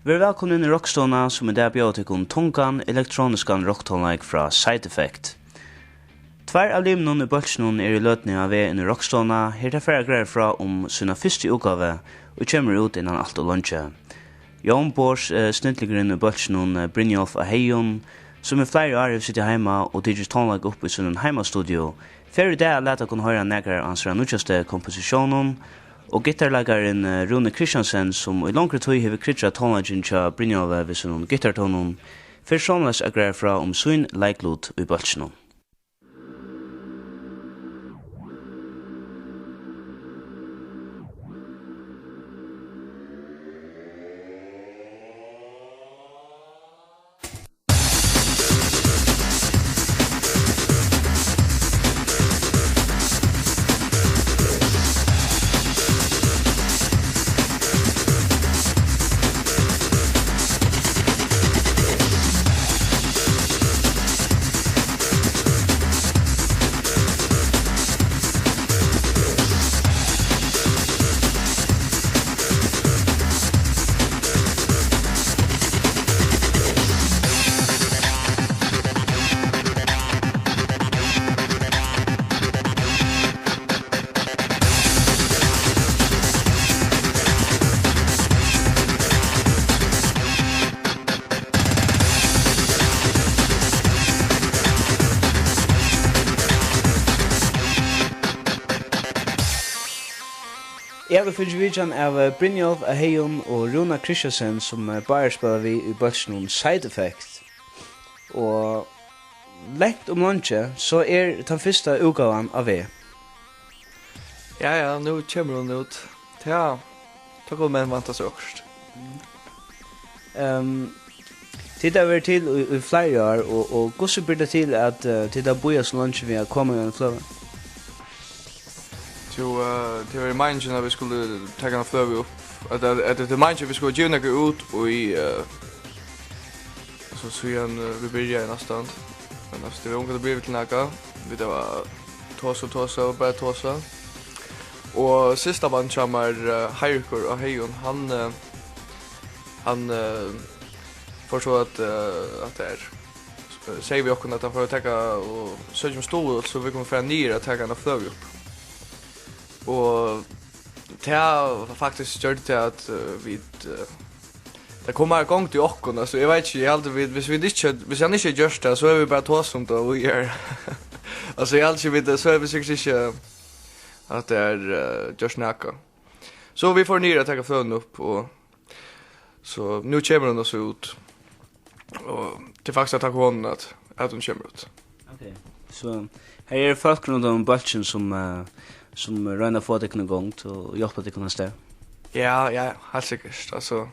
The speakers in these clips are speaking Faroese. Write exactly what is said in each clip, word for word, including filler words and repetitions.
Ver vælkomin inn í Rokkstovuna, sum í dag bjóðar tykkum tungan, elektroniskan rokktónleik frá Side Effect. Tveir av limunum í bólkinum eru í løtuni á veg inn í Rokkstovuna, her teir fara at greiða frá um sína fyrstu útgávu, ið kemur út innan alt ov leingi. Jón Bors, eh, snillingurin í bólkinum, eh, Brynjolf á Heygum, sum í fleiri ár hevur sitið heima og tikið tónleik upp í sínum heimastudio, fer í dag at lata okkum hoyra nakrar av hansara nýggjastu komposisjónum, og gittarleikarin, eh, Rúni Christiansen, sum í longri tíð hevur krydjað tónleikin hjá Brynjolvi við sínum gittartónum, fer somuleiðis at greiða frá um sín leiklut í bólkinum. Eg havi fingið vitjan av, eh, Brynjolf á Heygum og Rúna Christiansen, sum, eh, báðir spæla við í bólkinum Side Effect. Og langt um leingi, so er tann fyrsta útgávan á veg. Ja, ja, nú kemur hon út. Ja, tá kunnu menn vænta sær okkurt. Ehm, tit hava verið til í, í fleiri ár, og, og hvussu ber tað til, at, eh, tit hava bíðað so leingi við at koma í eina fløgu? Jú, eh, tað var meiningin, at vit skuldu taka eina fløgu upp. At, at, at tað er meiningin, at vit skulu geva nakað út í, eh, so síðan, eh, vit byrjaðu næstan. Men, altso, tað var ongantíð blivið til nakað. Vit hava tosað og tosað og bara tosað. Og systkinabarnið hjá mær, eh, Heiðrikur á Heygum, hann, eh, hann, eh, fór so at, eh, at tað er, eh, segði við okkum, at hann fór at taka og søkja um stuðul, so vit kunnu fara niður at taka eina fløgu upp. Og tað faktiskt gjørdi tað, at, eh, vit, eh, tað kom meira gongd í okkum, altso, eg veit ikki, eg haldi, vit, hvis vit ikki, hvis hann ikki hevði gjørt tað, so hevði vit bara tosað um tað og víðari. Altso, eg haldi ikki, vit, so hevði vit sikkurt ikki, at tað er, eh, gjørt nakað. So vit fóru niður at taka fløguna upp, og so nú kemur hon so út. Og tað er faktiskt at takka honum, at, at hon kemur út. Ok. So her eru fólk rundan um bólkin, sum, eh, sum royna at fáa tykkum í gongd og hjálpa tykkum avstað? Ja, ja, heilt sikkurt. Altso,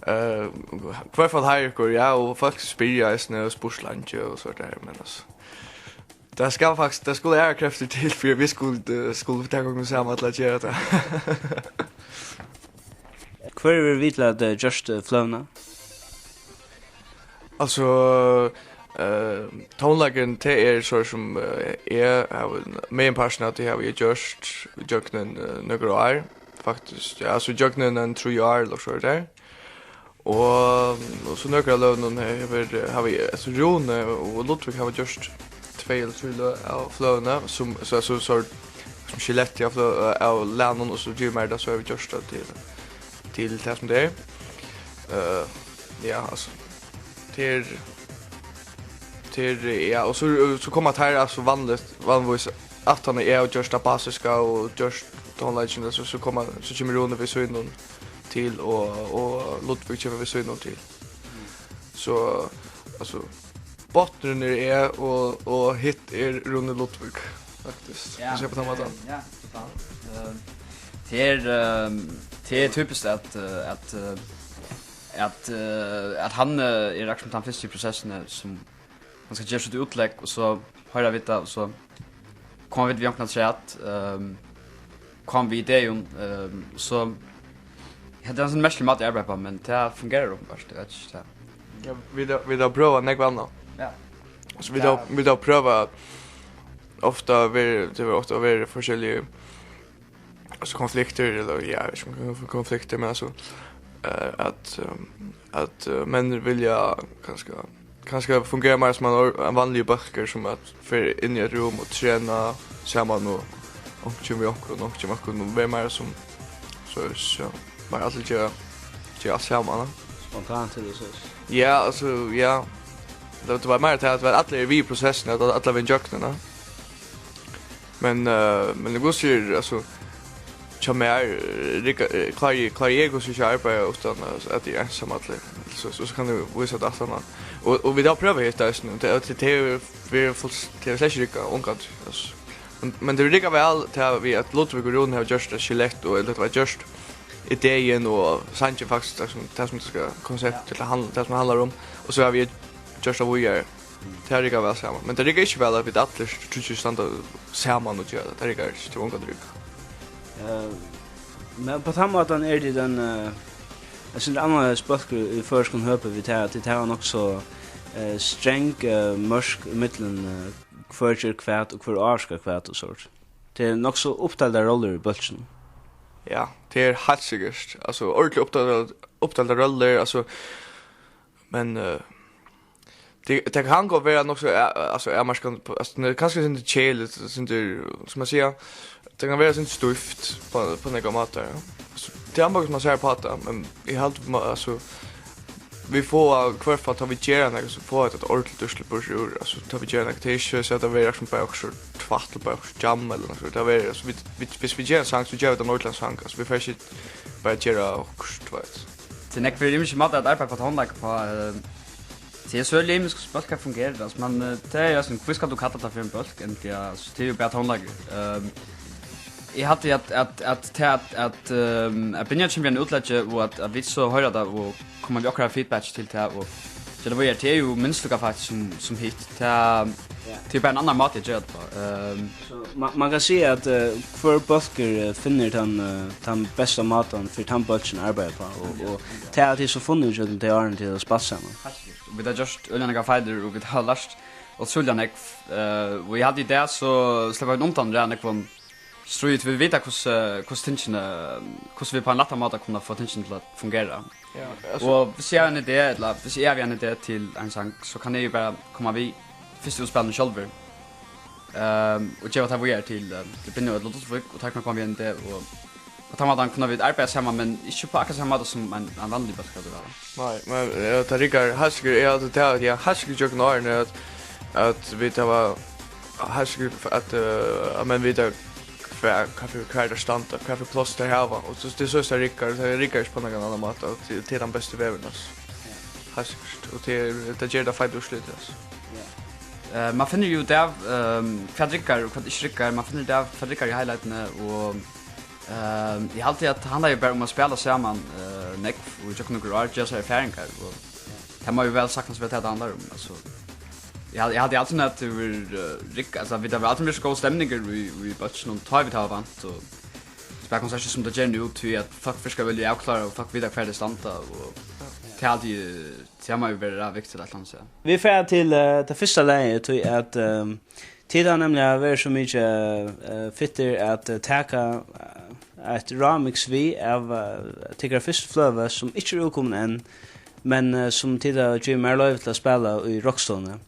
eh, hvør fall har ykkur, ja, og fólk spyrja eisini og spurt leingi og so der, men altso, tað skal faktiskt, tað skulu aðrar kreftir til, fyri at vit skulu, eh, skulu taka okkum saman til at gera tað. Hvør hevur verið við til at, eh, gjørt, eh, fløguna? Altso, eh, tónleikin, tað er so sum, eh, eg havi, meginpartin av tí havi eg gjørt í gjøgnum, eh, nøkur ár, faktiskt. Ja, altso, í gjøgnum ein trý ár ella so er tað. Og, og so nøkur av løgunum he-, hevur, hava, altso, Rúni og Ludvig hava gjørt tvey ella trý løg av fløguni, sum, so, so, so, sum skelettið av flø-, av lagnum, og so givið mær tað, so havi eg gjørt tað til, til tað sum tað er. Eh, ja, altso, tað er, tað er, ja, og so, so koma teir, altso, vanligt, vanligvís, aftan á eg havi gjørt tað basiska og gjørt tónleikin, so, so koma, so kemur Rúni við sínum til, og, og Ludvig kemur við sínum til. So, altso, botnurin er eg, og, og hitt er Rúni Ludvig, faktiskt. Ja, so eg på tann mátan. Ja, totalt. Eh, tað er, eh, tað er typiskt at, eh, at, eh, at, eh, at hann, eh, er akkurát tann fyrsti í prosessini, sum hann skal gera sítt útlegg, og so hoyra vit tað, og so koma vit við onkrum afturat, ehm, koma við ideum, ehm, og so, hetta er ein sånn merkiligur máti at arbeiða uppá, men tað fungerar openbart, eg veit ikki, tað. Ja, vit hava, vit hava prøvað nógv annað. Ja. So vit hava, vit hava prøvað ofta verið, tað hevur ofta verið forskelligar, altso, konfliktir, ella, ja, eg veit ikki, um konfliktir, men, altso, eh, at, eh, at, eh, menn vilja kanska, kanska fungera meira sum ein or-, ein vanligur bólkur, sum at fer inn í eitt rúm og trena saman, og onkur kemur við onkrum, og onkur kemur við onkrum, og vera meira sum, so, so, meira allir gera, gera alt saman, ja. Spontant, til dømis. Ja, altso, ja. Tað, tað var meira til, at allir eru við í prosessini, at allir við ígjøgnum, ja. Men, eh, men eg siga, altso, hjá mær, eh, rigga-, eh, klári, klári eg hvussu ikki at arbeiða uttan at, at eg er einsamallur. So, so, so kann eg vísa tað aftaná. Og, og vit hava prøvað hetta eisini. Tað, tað, tað hevur verið fuls-, tað hevur slett ikki riggað, ongantíð, altso. Men, men tað riggar væl, tað við at Ludvig og Rúni hava gjørt eitt skelett, og, ella tað var gjørt ideen og sangin, faktiskt, tað sum, tað sum tað skal, konsept, ella handl-, tað sum handlar um. Og so hava vit gjørt tað víðari. Tað riggar væl saman. Men tað riggar ikki væl, at vit allir tríggir standa saman og gera tað. Tað riggar ikki, tað er ongantíð riggað. Eh, men á tann mátan eru tit ein, eh, eitt sindur annarleiðis bólkur í føroyskum høpi við tað, at tit hava nokk so, eh, strang, eh, mørk ímillum, eh, hvør ger hvat og hvør ávirkar hvat og sovorðið. Tað eru nokk so uppdeildar rollur í bólkinum. Ja, tað er heilt sikkurt. Altso, ordiliga uppdeildar, uppdeildar rollur, altso, men, eh, tað, tað kann gott vera nokk so, eh, altso, avmarkandi, altso, tað er kanska eitt sindur keðiligt, eitt sindur, sum eg sigi, tað kann vera eitt sindur stívt á, á nakrar mátar, ja. Altso, tað er bara, sum man sær á tað, men eg haldi, ma-, altso, vit fáa í hvørt fall, tá vit gera nakað, so fáa vit eitt ordiligt úrslit burtur úr, altso, tá vit gera nakað, tað er ikki so, at tað verður sum bara okkurt tvætl, bara okkurt djam ella nakað, tað verður, altso, vit, vit, viss vit gera ein sang, so gera vit ein ordiligan sang, altso, vit fara ikki bara at gera okkurt, tú veit. Tað eru nógvir ymiskir mátar at arbeiða við tónleik uppá, eh, tað er so ymiskt, hvussu bólkar fungera, altso, men, eh, tað er, altso, hví skal tú kalla tað fyri ein bólk, endiliga, altso, tað er jú bara tónleikur. Ehm, eg haldi, at, at, at tað, at, at, ehm, at Brynjar kemur við einum útleggi, og at, at vit so hoyra tað, og koma við okkara feedback til tað, og gera tað víðari, tað er jú minst líka, faktiskt, sum, sum hitt. Tað, ja, tað er bara ein annar máti at gera tað uppá. Ehm, So, man, man kann siga, at, eh, hvør bólkur, eh, finnur tann, eh, tann besta mátan fyri tann bólkin at arbeiða uppá, og, og tað, at tit so funnu ígjøgnum tey árini, tit hava spælt saman. Heilt sikkurt. Og vit hava gjørt øgiliga nógvar feilir, og vit hava lært ótrúliga nógv. Eh, og eg haldi, í dag, so sleppa vit undan ræðuliga nógvum stríði, tí vit vita, hvussu, hvussu tingini, hvussu vit á ein lættan máta kunnu fáa tingini til at fungera. Ja, altso. Og viss eg havi ein idé, ella viss eg havi ein idé til ein sang, so kann eg jú bara koma við fyrstu útspælinum sjálvur. Ehm, og geva tað víðari til, eh, til Brynjar ella Ludvig, og teir kunnu koma við ein idé, og, og á tann mátan kunnu vit arbeiða saman, men ikki á akkurát sama máta sum ein, ein vanligur bólkur, ella hvat? Nei, men, eh, tað riggar heilt sikkurt, eg haldi tað, at eg heilt sikkurt gjøgnum árini, at, at vit hava heilt sikkurt, at, eh, at menn vita, hvar, hvar fyri, hvar teir standa, hvat fyri pláss teir hava, og so, tað er so, tað riggar, tað riggar ikki á nakran annan máta, og tað, tað er tann besti vegurin, altso. Heilt sikkurt, og tað er, tað ger tað feita úrslitið, altso. Eh, man finnur jú út av, ehm, hvat riggar og hvat ikki riggar, man finnur út av, hvat riggar í heilagitini, og, ehm, eg haldi, at tað handlar jú bara um at spæla saman, eh, nógv og í gjøgnum nøkur ár, gera sær erfaringar, og tað má jú væl saktans vera tað, tað handlar um, altso. Eg hal-, eg haldi altíð, at tað verður, eh, rigg-, altso, vit hava altíð verið so góð stemning í, í bólkinum, tá vit hava vant, og spæla konsertir sum tað ger nú, tí at fólk fyrst skal velja avklára, og fólk vita, hvar tey standa, og tað er altíð, eh, tað má jú vera viktigt, eitt ella annað, so. Vit fara til, eh, tað fyrsta lagið, tí at, ehm, tit hava nemliga verið so mikið, eh, fittir at, eh, taka, eh, eitt rámix við av, eh, tykkara fyrstu fløgu, sum ikki er útkomin enn, men, eh, sum tit hava givið mær loyvi til at spæla í Rokkstovuni.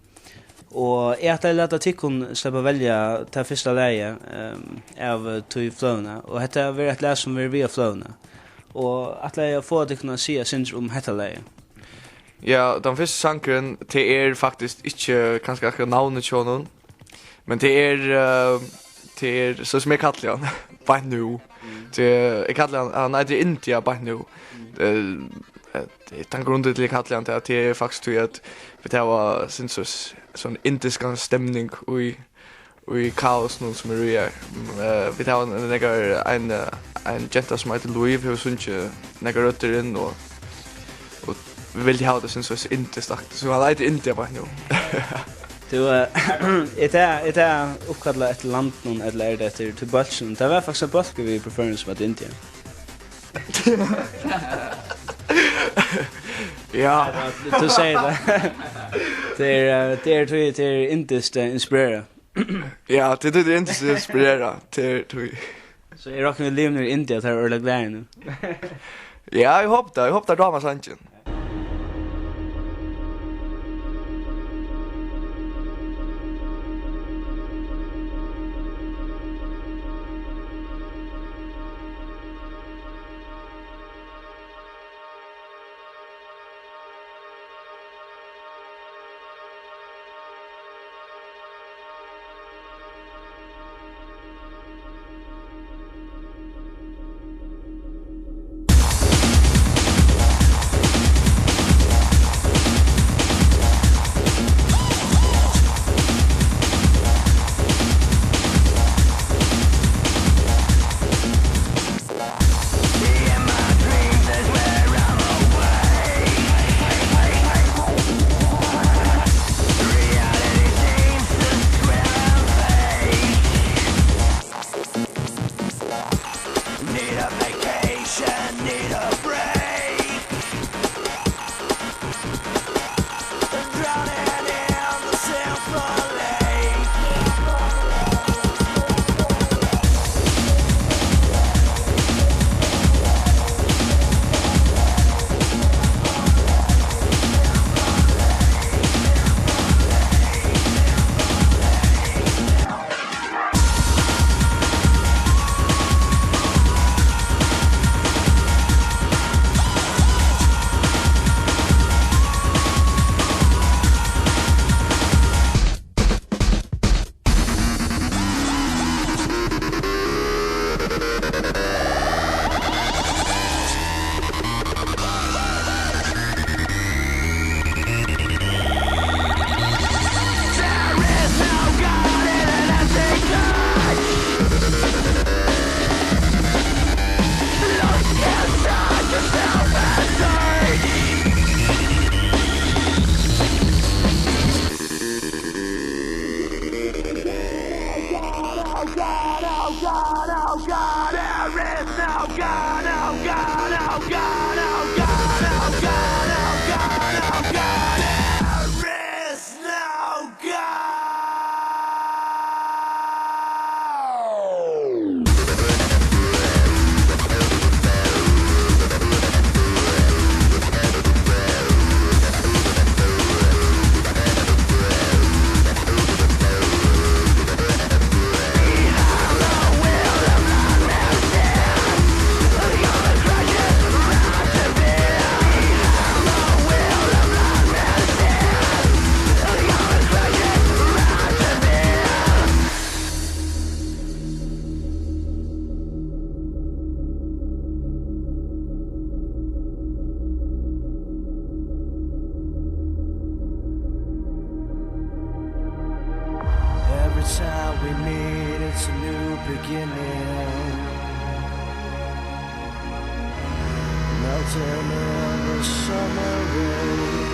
Og eg ætlaði at lata tykkum sleppa at velja tað fyrsta lagið, ehm, av, eh, tí fløguni. Og hetta verður eitt lag, sum verður við á fløguni. Og ætlaði at fáa tykkum at siga eitt sindur um hetta lagið. Ja, tann fyrsti sangurin, tað er faktiskt ikki kanska akkurát navnið hjá honum, men tað er, eh, tað er, so sum eg kalli hann, beint nú. Mm. Tað, eg kalli hann, hann eitur India beint nú. Mm. Eh, eh, tann grundin til eg kalli hann tað, tað er faktiskt tí at vit hava, synst so, sovorðna indiska stemning í í kaosinum, sum er í her. Mm, eh, vit hava nakrar, ein, eh, ein genta, sum eitur Lív, hevur sungið nakrar røddir inn, og, og vit vildu hava tað, synst so, so indiskt, so hann eitur India beint nú. Tú, eh, er tað, er tað uppkallað eftir landinum, ella er tað eftir tí bólkinum? Tað var faktiskt ein bólkur við í Føroyum, sum eitur India. Ja. Tú sigur tað. Tað er, eh, tað er tí, tað er indiskt, eh, inspirerað. Ja, tað er tí, tað er indiskt inspirerað. Tað er tí. So eg rokni við, Livnir í India, tað er øgiliga glaðir nú. Ja, eg hopi tað, eg hopi tær dámar sangin. Every time we meet, it's a new beginning. Melting in the summer rain.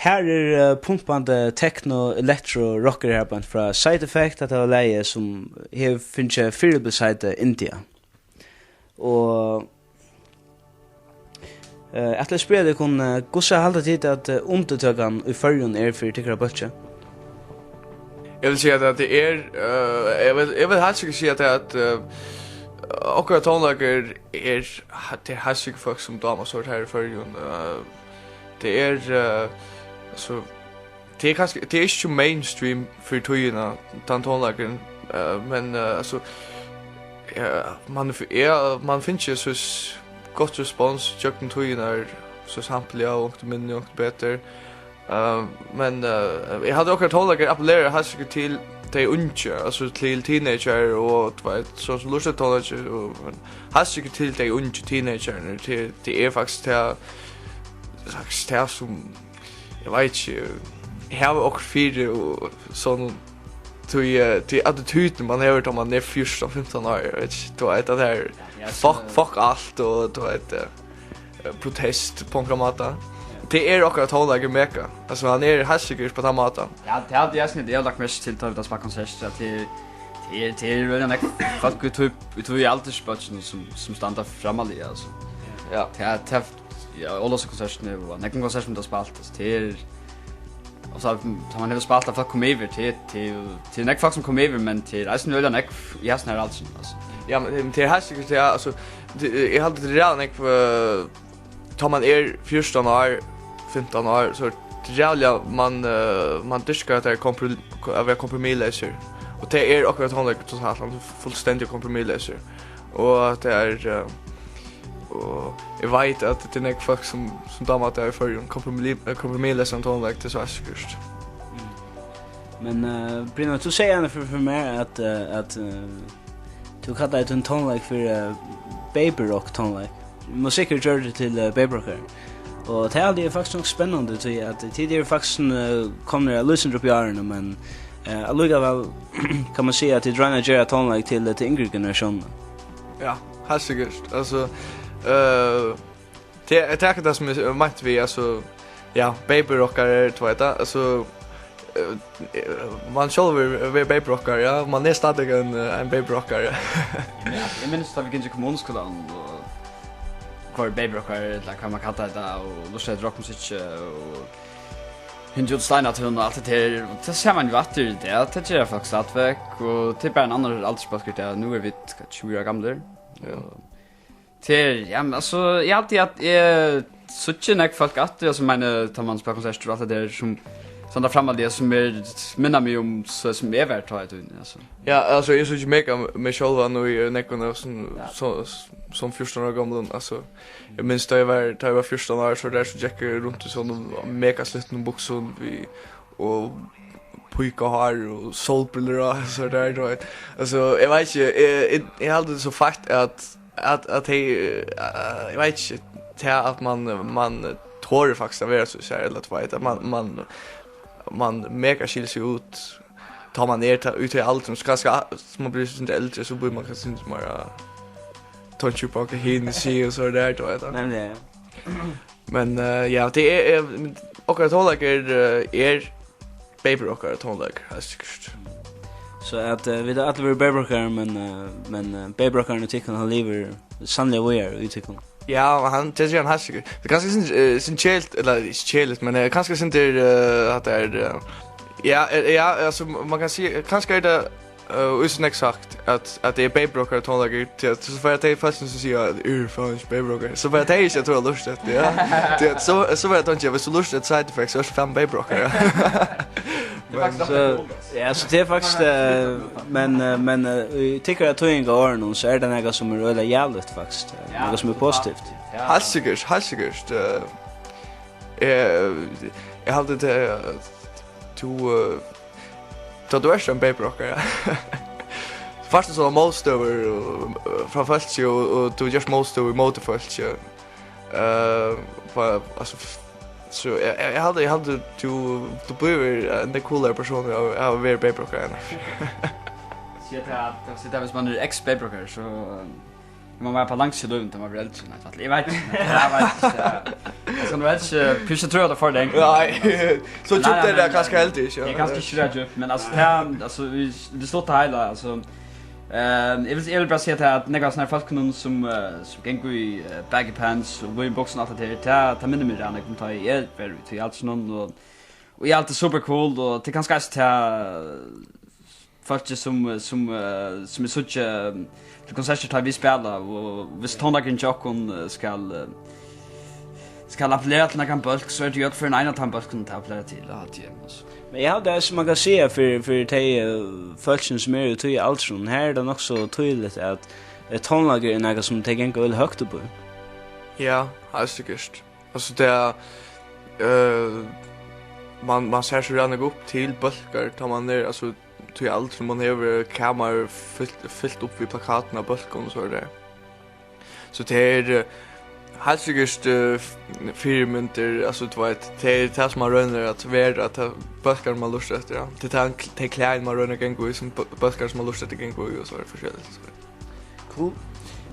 Her er uh, pumpandi techno, electro, rocker her blant frá Side Effect, at det var leie som har finnes fyrirbeside India. Og uh, at det spiller det kun, uh, hvordan har det tid at uh, undertøkken i førjen er for tykkere bølge? Jeg vil sige, at det er, uh, jeg, vil, jeg vil helst ikke sige, at det er, at uh, akkurat tonelager er, det er helst ikke folk, som damer sort her i førjen. Uh, det er, uh, altså, det er kanskje, det er ikke mainstream for tøyene, den tonelagen, uh, men uh, altså, ja, man, ja, man finner ikke så s- godt respons, gjøkken tøyene er så samtlige, og ikke minne, og ikke bedre. Uh, men uh, jeg hadde akkurat tonelager appellerer helst ikke til de unge, altså til teenager og du vet, sånn som lurset tonelager, og men helst ikke til de unge teenagerne, det, det er faktisk det, faktisk det som jeg vet ikke, jeg har akkurat fire og sånn, til, uh, til attituden man har når man er fjorten, femten år, jeg vet ikke, du vet, at det er Ja, fuck, så- fuck alt, og du vet, uh, protest på en måte. Det er akkurat tonelager mega. Altså, han er helt sikkert på den måten. Ja, det hadde jeg snitt, jeg har lagt mest til til å spille konsert, at det, det, det er veldig nok folk ut i, ut i aldersbøtsen som, som stander fremmelig, altså. Ja. Det er, det er, ja, alle konsertene, og nekken konsert som du har spilt, altså, det er, og så har man heller spilt at folk kom over, det, det, det er nok folk som kom over, men det er resten veldig nok, jeg har snart alt sånn, altså. Ja, men det er helt sikkert, ja, altså, det, jeg har det redan nok, uh, tar man er fjorten år, femten år, så er det jævlig at man, uh, man dyrker at det er komprom- at være kompromisløser. Og det er akkurat tonelager totalt, han er fullstendig kompromisløser. Og det er, uh, og jeg vet at det er nok folk som, som damer at det er i førjen, kompromis- eh, kompromisløser tonelager, det er så sikkert. Men uh, Brynjar, du sier gjerne for, for meg at, uh, at uh, du kaller det en tonelager for uh, baby rock tonelager. Musikkur gjørdur til uh, babyrockar. Og tað er faktiskt nokk spennandi, tí at tit eru faktiskt uh, komnir av lýsindra upp í árini, men uh, allíkavæl kann man siga at tit royna at gera tónleik til uh, til yngru generatiónina. Ja, heilt sikkert. Altso, uh, tað er tað sum eg meinti við, altso, ja, babyrockarar, tú veit tað, altso, uh, man sjálvur er babyrockari, ja, man er stadig ein, ein babyrockari. Men eg minnist, tá vit gingu í kommunuskúlanum, og koyrdu babyrockar, ella hvat man kallar tað, og lurtaðu eftir rokkmusikki, og hingu út Steinatún og alt tað har, og tað sær man jú aftur í dag, tað gera fólk stadigvæk, og tað er bara ein annar aldursbólkur í dag, nú eru vit, hvat, tjúgu ára gamlir. Ja. Og tað er, ja, men altso, eg haldi at eg síggi nógv fólk aftur, altso, meini, tá man spælir konsertir og alt tað har, sum standa fram at tað, sum er, minnir meg um, so, sum eg var tá í tíðini, altso. Ja, altso, eg síggi mega meg sjálvan í, eh, nógvum av sum, Ja. so, sum fjúrtan ára gomlum, altso. Eg minnist, tá eg var, tá eg var fjúrtan ár, so var tað, so gekk eg runt í sovorðnum mega slitnum buksum við, og píkahár og sólbrillur og so har, tú veit. Altso, eg veit ikki, eg, eg, eg haldi tað so feitt at, at, at tey, eh, eg veit ikki, tað at man, man torir faktiskt at vera so sær, ella tú veit, at man, man, man mega skilur seg út, tá man er ta-, úti í aldrinum, so kanska, sum man blívur sindur eldri, so blívur man kanska sindur meira, eh, tonkur upp á hvat hini siga og so har, tú veit. Nemliga, ja. Men, eh, ja, tað er, er, okkara tónleikur er, eh, er baby okkara tónleikur, heilt sikkurt. So at, eh, vit hava allir verið babyrockarar, men, eh, men, eh, babyrockarin í tykkum, hann livir sanniliga víðari í tykkum. Ja, og hann, tað er hann heilt sikkurt. Tað er kanska sindur, eh, sindur keðiligt, ella ikki keðiligt, men, eh, kanska sindur, eh, at tað er, eh, ja, eh, ja, altso, man kann siga, kanska er tað, eh, og so nógv sagt, at, at tað er babyrockarar tónleikur, tí at so fara tey fólkini sum siga, at eg eri faen ikki babyrockari, so fara tey ikki at tora at lurta eftir, ja. Tí at so, so fara tey at tenkja, viss tú lurtar eftir Side Effect, so ert tú faen babyrockari. Tað er faktiskt So, ja, so tað er faktiskt, eh, men, eh, men, eh, í tykkara týðing av orðunum, so er tað nakað sum er øgiliga jævligt, faktiskt. Eh, Ja, nakað sum er totalt. Positivt. Ja. Heilt sikkurt, heilt sikkurt. Eh, eg, eg haldi tað, at tú, eh, tá tú ert ein babyrockari, fært tú so mótstøður og, eh, frá fólki, og, og tú gert mótstøður móti fólki. Eh, bara, altso, f-, so eg, eg, eg haldi, eg haldi, tú, tú blívur ein coolari persónur av, av at vera babyrockari enn. Siga tað at, altso, tað, viss man er ex-babyrockari, so, eh, Man var på langs i løven, da man var eldre. Nei, eg veit ikki. Eg veit ikki. Eg skal vel ikki pusha trø for lenge. Nei, so djupt er det kanskje heldigvis, ja. Det er kanskje ikke det djupt, men altså, det er, altså, vi, det står til hele, altså, eh, jeg vil, jeg vil bare si at det er noen sånne folk nå som, eh, som kan gå i, eh, baggy pants og gå i buksen og alt det der. Det, det minner meg om jeg kom til å gjøre det, og, og jeg er alltid super cool, og det er kanskje ikke til fólki, sum, sum, eh, sum eg síggi, eh, til konsertir, tá vit spæla, og viss tónleikurin hjá okkum, eh, skal, eh, skal appellera til nakran bólk, so er tað jú fyri ein av teimum bólkunum, tað appellerar til, at haldi eg, altso. Men eg haldi, sum man kann siga fyri, fyri tey, eh, fólkini, sum eru í tí aldrinum, her er tað nokk so týðiligt, at, eh, tónleikur er nakað, sum tey ganga øgiliga høgt upp í. Ja, heilt sikkurt. Altso, tað, eh, man, man sær so ræðuliga upp til bólkar, tá man er, altso, tí aldri man hevur kamarið fylt, fylt upp við plakatum av bólkum og so har. So tað er, eh, heilt sikkurt, eh, f-, fyrimyndir, altso, tú veit, tað er tað sum man roynir at vera, tað bólkar man lurtar eftir, ja. Tað er tað, tey klæðini man roynir at ganga í, sum bó-, bólkar sum man lurtar eftir ganga í og so har, forskelligt, so har. Cool.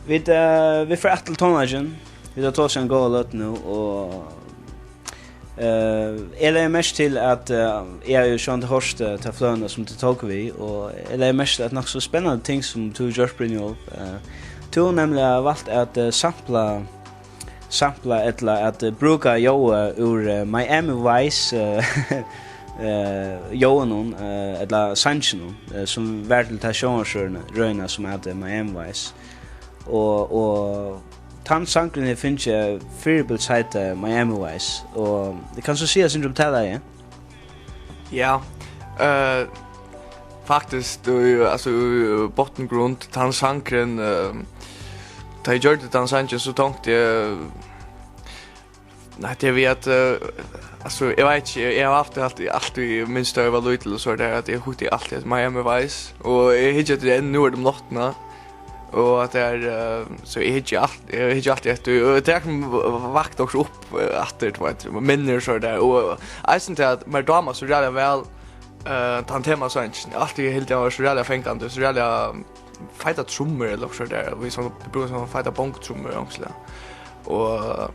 Vit, eh, vit fara aftur til tónleikin. Vit hava tosað ein góðan løtu nú, og, eh, eg legði merki til, at, eh, eg havi jú sjálvandi hoyrt, eh, ta fløguna, sum tú tók við, og eg legði merki til, at nokk so spennandi ting, sum tú hevur gjørt, Brynjolv. Eh, tú hevur nemliga valt at, eh, sampla, sampla ella at, eh, brúka ljóðið úr, eh, Miami Vice, eh, eh, ljóðunum, eh, ella sanginum, eh, sum var til ta sjónvarpsrøðina, røðina, sum æt, eh, Miami Vice. Og, og tann sangurin hevur fingið fyribils heitið Miami Vice, og eg kann so siga eitt sindur um tað lagið. Ja, eh, faktiskt, tú, altso, í botngrund, tann sangurin, eh, tá eg gjørdi tann sangin, so tonkti eg, nei, tað er við at, eh, altso, eg veit ikki, eg, eg havi altíð, altíð, altíð minst, tá eg var lítil og so, tað er at eg hugdi altíð eftir Miami Vice, og eg hyggi eftir enn, nú er tað um náttina, og at tað er, eh, so eg hyggi alt-, eg hyggi altíð eftir, og tað er sum vakti okkurt upp, eh, aftur, tú veit, minnir og so har, og eisini tað at mær dámar so ræðuliga væl, eh, tann temasangin, altíð helt eg var so ræðuliga fangandi, so ræðuliga feitar trummur ella okkurt so har, og vit so, vit brúka so feitar bongotrummur og okkurt so har. Og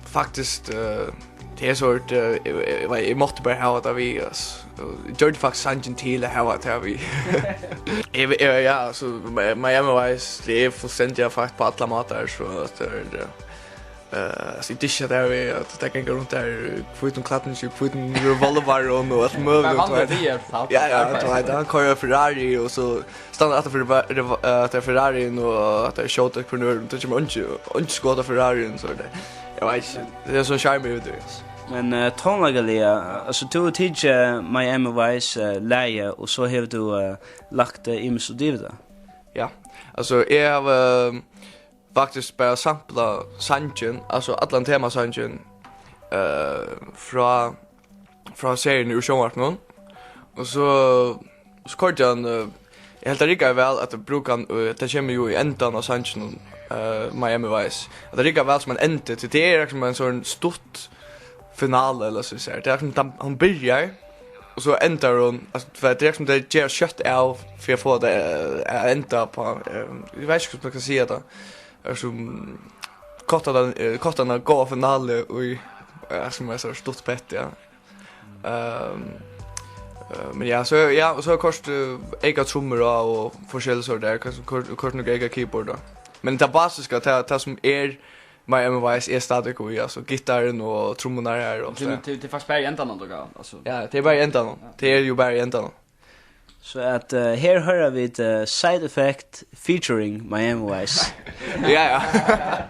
faktiskt, eh, tað er so, eh, eg, eg, eg, eg mátti bara hava tað við, altso. Og eg gjørdi faktiskt sangin til at hava tað við. Eg, eg, ja, altso, Mi-, Miami Vice, tað er fullstendiga feitt á allar mátar, so at tað er, eh, Eh, altso, eg dyrki tað við, at tey ganga runt har í hvítum klædningi, hvítum revolvarum og alt møguligt, tú veit. Vanliga, ja, ja, tú veit, hann koyrir Ferrari, og so stendur hann aftan fyri ba-, revo-, eh, at tað er Ferrariin, og at tey skjóta hvønn annan, tað kemur einki, einki skot á Ferrariin, so er tað, eg veit ikki, tað er sovorðin sjarma yvir tí, altso. Men, eh, tónleikaliga, altso, tú hevur tikið Miami Vice, eh, lagið, og so hevur tú, eh, lagt, eh, ymiskt út yvir tað. Ja, altso, eg havi, eh, faktiskt bara samplað sangin, altso allan temasangin, eh, frá, frá seriuni úr sjónvarpinum. Og so, so koyrdi hann, eh, eg helt tað riggaði væl at brúka hann, eh, tað kemur jú í endan á sanginum, eh, Miami Vice. At tað riggar væl sum ein endi, tí tað er sum ein sovorðin stutt finale, ella so siga. Tað er sum, hann, hann byrjar, og so endar hon, altso, fyri at tað er sum, tey gera skjótt av fyri at fáa tað, eh, at enda á, eh, eg veit ikki, hvussu man skal siga tað. Er sum kortan, eh, kortan av góða finale í, eh, sum er so stutt petti, ja. Ehm, eh, men ja, so, ja, og so koyrt, eh, eyka trummur á og forskelligt so har, kanska koyrt, koyrt nøkur eyka keyboard á. Men tað basiska, tað, tað sum er Miami Vice er stadig í, altso, gittarin og trummurnar har og alt tað. Tað, tað, tað er faktiskt bara í endanum, tú kann, altso. Ja, tað er bara í endanum. Ja. Tað er jú bara í endanum. So at, eh, her hoyra vit, eh, Side Effect featuring Miami Vice. Ja, ja.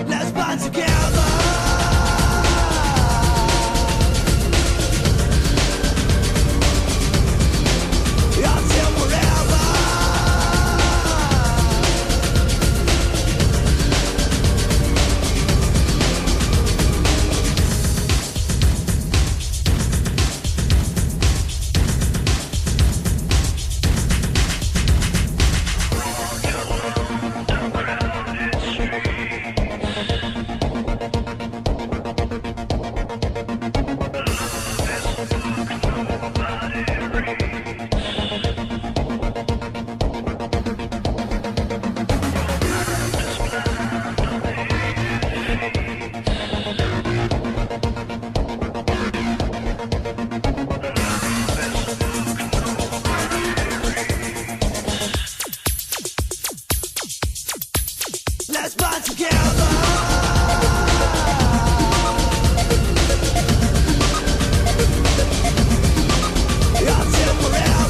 Let's bind together until forever. Let's bind together until forever.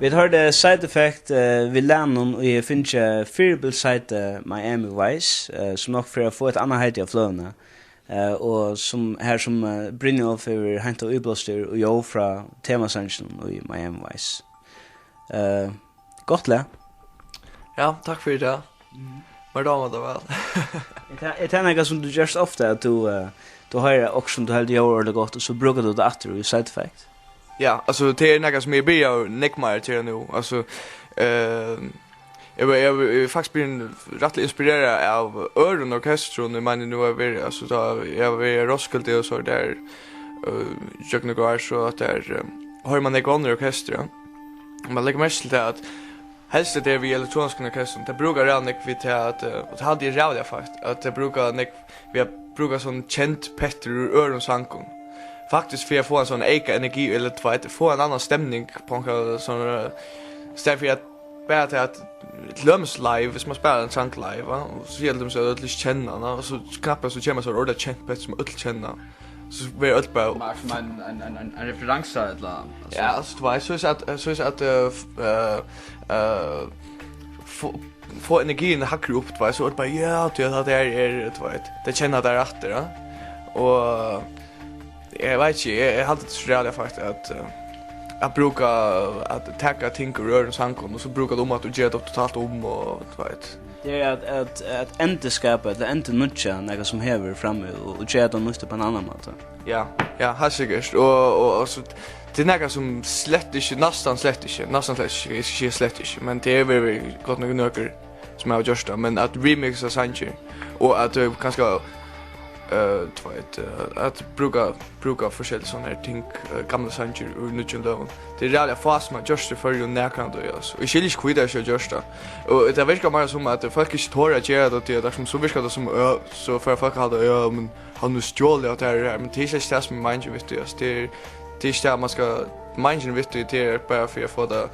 Vit hoyrdu Side Effect, eh, við lagnum, og eg fingi fyribils heitið Miami Vice, eh, sum nokk fer at fáa eitt annað heiti á fløguni, eh, og sum, har sum, eh, Brynjolv hevur heintað íblástur og ljóð frá temasanginum í Miami Vice. Eh, gott lag. Ja, takk fyri tað. Mhm. Mær dámar tað væl. Er tað, er tað nakað sum tú gert ofta, at tú, eh, tú hoyrir okkurt sum tú heldur ljóðar ordiliga gott, og so brúkar tú tað aftur í Side Effect? Ja, altso, tað er nakað sum eg byrji nógv meira at gera nú. Altso, eh, eg var, eg var, eg var faktiskt blivin rættiliga inspireraður av øðrum orkestrum, eg meini, nú havi eg verið, altso, tá eg havi verið á Roskilde og so har, eh, gjøgnum nøkur ár, so at har, eh, hoyrir mann nógv onnur orkestur, ja. Man leggur merki til tað, at helst er tað við elektroniskum orkestrum, tey brúka ræðuliga nógv við tað, at, eh, og tað haldi eg er ræðuliga feittur, at tey brúka nógv við at brúka sovorðin kend pettir úr øðrum sangum. Faktiskt fyri at fáa ein sovorðin eyka energi, ella, tú veit, fáa eina aðra stemning á onkran sovorðnan, eh, í staðin fyri at bara tað at, til dømis live, viss mann spælir ein sang live, va, og so siga til dømis at øll ikki kenna hann, og so knappliga so kemur so orðið kent petti sum øll kenna, so verða øll bara... Meir sum ein, ein, ein, ein, ein referansa, ella, altso. Ja, altso, tú veit, so er at, so er at, eh, f-, eh, eh, fo-, fáa energiina hægri upp, tú veit, so er tað bara, ja, tú veit, at tað er, tú veit, tey kenna tað aftur, ja. Og eg veit ikki, eg, eg haldi tað er so ræðuliga feittur at, eh, at brúka, at taka ting úr øðrum sangum, og so brúka tað um aftur og gera tað totalt um, og, tú veit. Tað er at, at, at endurskapa, ella endurnýggja nakað sum hevur frammi, og, og gera tað nýtt upp á ein annan máta. Ja, ja, heilt sikkurt. Og, og, og so, tað er nakað sum slett ikki, næstan slett ikki, næstan slett ikki, eg skal siga slett ikki, men tað hevur verið gott nokk í nøkur sum hava gjørt tað, men at remixa sangir, og at, eh, kanska, eh, tú veit, eh, at brúka, brúka forskellig sånn her ting, eh, gamlar sangir í nýggjum løgum. Tað er ræðuliga fá sum hava gjørt tað í Føroyum nakrantíð, altso. Og eg skilji ikki, hví tað ikki er gjørt tað. Og tað virkar meira sum, at fólk ikki tora at gera tað, tí at, so virkar tað sum, øh, so fara fólk at halda, ja, men hann hevur stjolið alt tað her, men tað er ikki tað, sum er meiningin við tí, altso. Tað er, tað er ikki tað, man skal, meiningin við tí, tað er bara fyri at fáa tað,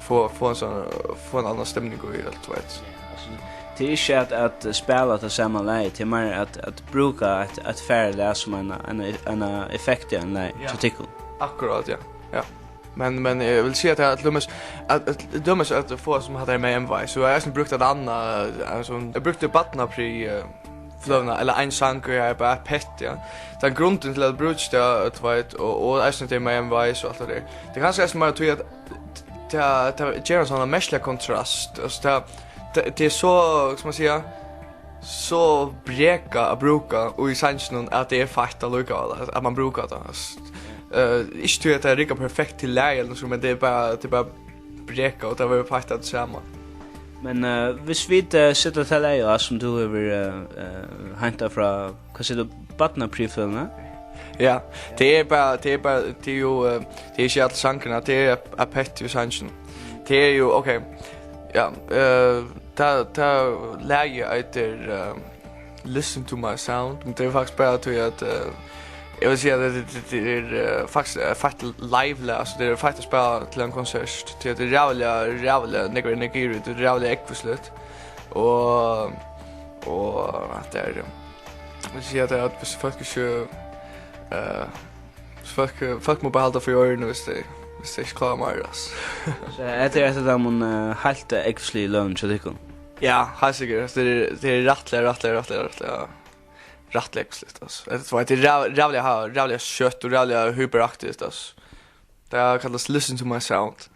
fáa, fáa ein sånn, fáa ein annan stemning í, alt, tú veit. Altso, tað er ikki at, at spæla tað sama lagið, tað er meira at, at brúka eitt, eitt ferðalag sum ein, ein, ein effekt í ein lagi, ja, hjá tykkum. Akkurát, ja. Ja. Men, men eg vil siga at, at til dømis, at, at til dømis at fáa sum hatta her Mayhem Vice, so eg eisini brúkt eitt annað, altso, eg brúkti Barnapri, eh, fløguna, ella ein sang, og eg hevði bara pett, ja. Tann grundin til at brúka tað, tú veit, og, og eisini tað Mayhem Vice og alt tað har. Tað er kanska eisini meira tí at tað, tað ger ein sånn merkiligan kontrast. Altso, tað, tað, tað er so, hvat skal man siga, so brekað at brúka í sanginum, at tað er feitt allíkavæl, at, at man brúkar tað. Altso, eh, ikki tí at tað riggar perfekt til lagið ella so, men tað er bara, tað er bara brekað, og tað verður feitt av tí sama. Men, eh, hvis vit, eh, seta tað lagið á, sum tú hevur, eh, eh, heintað frá, hvat sigur tú, Barnaprifløguni? Ja, tað er bara, tað er bara, tað er jú, eh, tað er ikki allir sangirnir, tað er ap-, apett í sanginum. Tað er jú, ok, ja, eh, tað, tað lagið eitur, eh, Listen to My Sound, men tað er faktiskt bara tí at, eh, eg vil siga at tað, tað, tað er, eh, faktiskt, eh, feitt live-lag, altso, tað er feitt at spæla til ein konsert, tí at tað er ræðuliga, ræðuliga nógv energi í tí, tað er ræðuliga ógvusligt. Og, og at tað er, eg vil siga at tað er at hvis fólk ikki, eh, hvis fólk, fólk mugu bara halda fyri oyruni, hvis tey, hvis tey ikki klára meira, altso. So hetta er eitt av teimum, eh, heilt, eh, ógvusligu løgunum hjá tykkum? Ja, heilt sikkurt. Tað er, tað er rættiliga, rættiliga, rættiliga, rættiliga, rættiliga ógvusligt, altso. Hetta var, tað er ræv-, ræðuliga ha-, ræðuliga skjótt og ræðuliga hyperaktivt, altso. Tað kallast Listen to My Sound.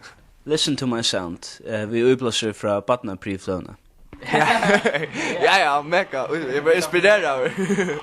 Listen to My Sound, eh, við íblástri frá Barnaprifløguni. Ja. Ja, ja, mega. Eg var inspireraður.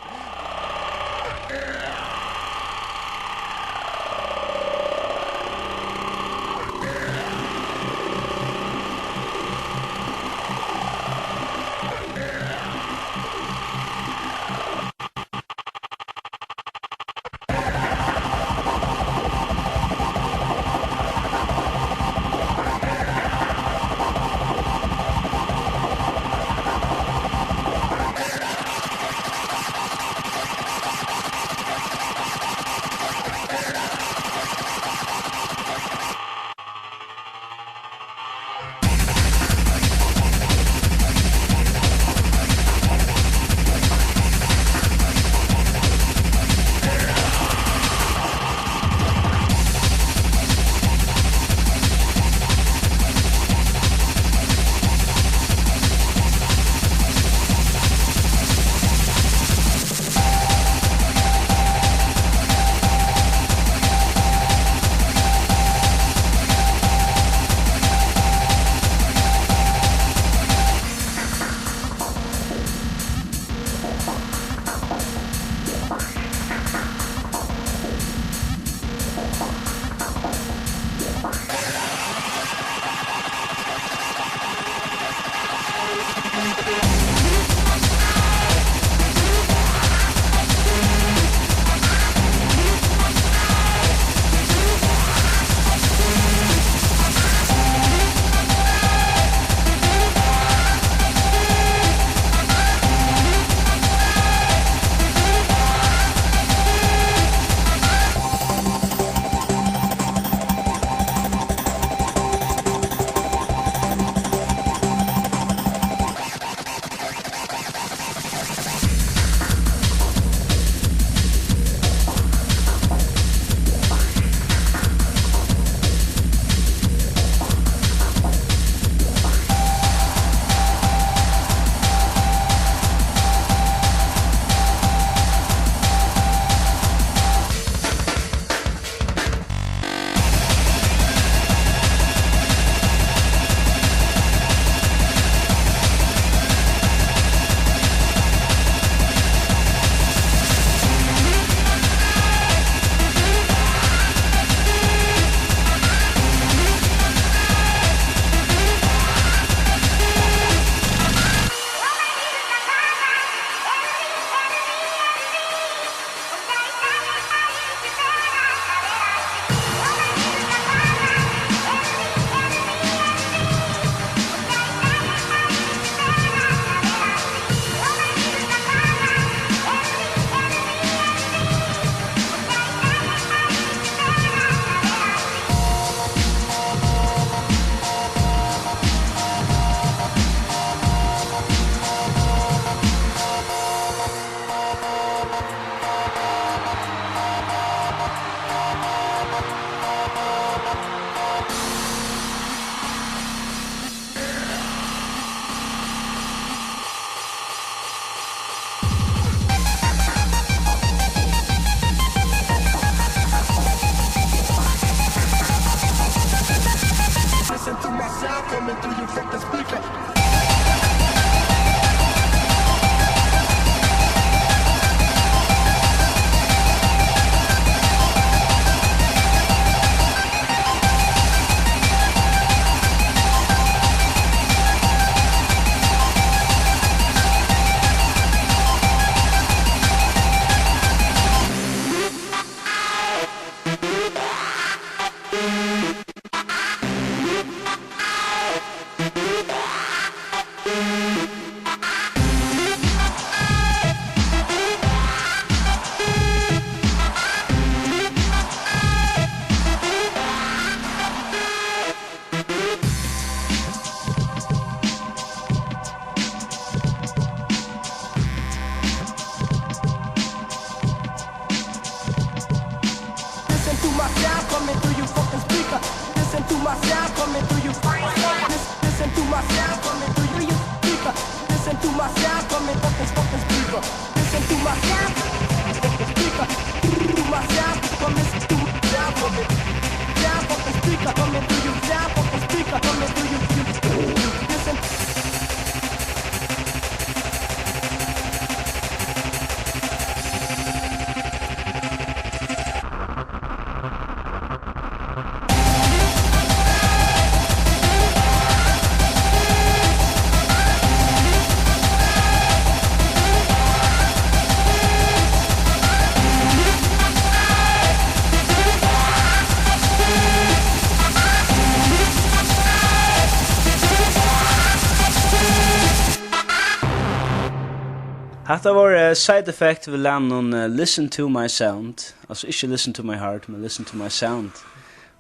Hatta var, eh, Side Effect við lagnum, eh, Listen to My Sound. Altso ikki Listen to My Heart, men Listen to My Sound.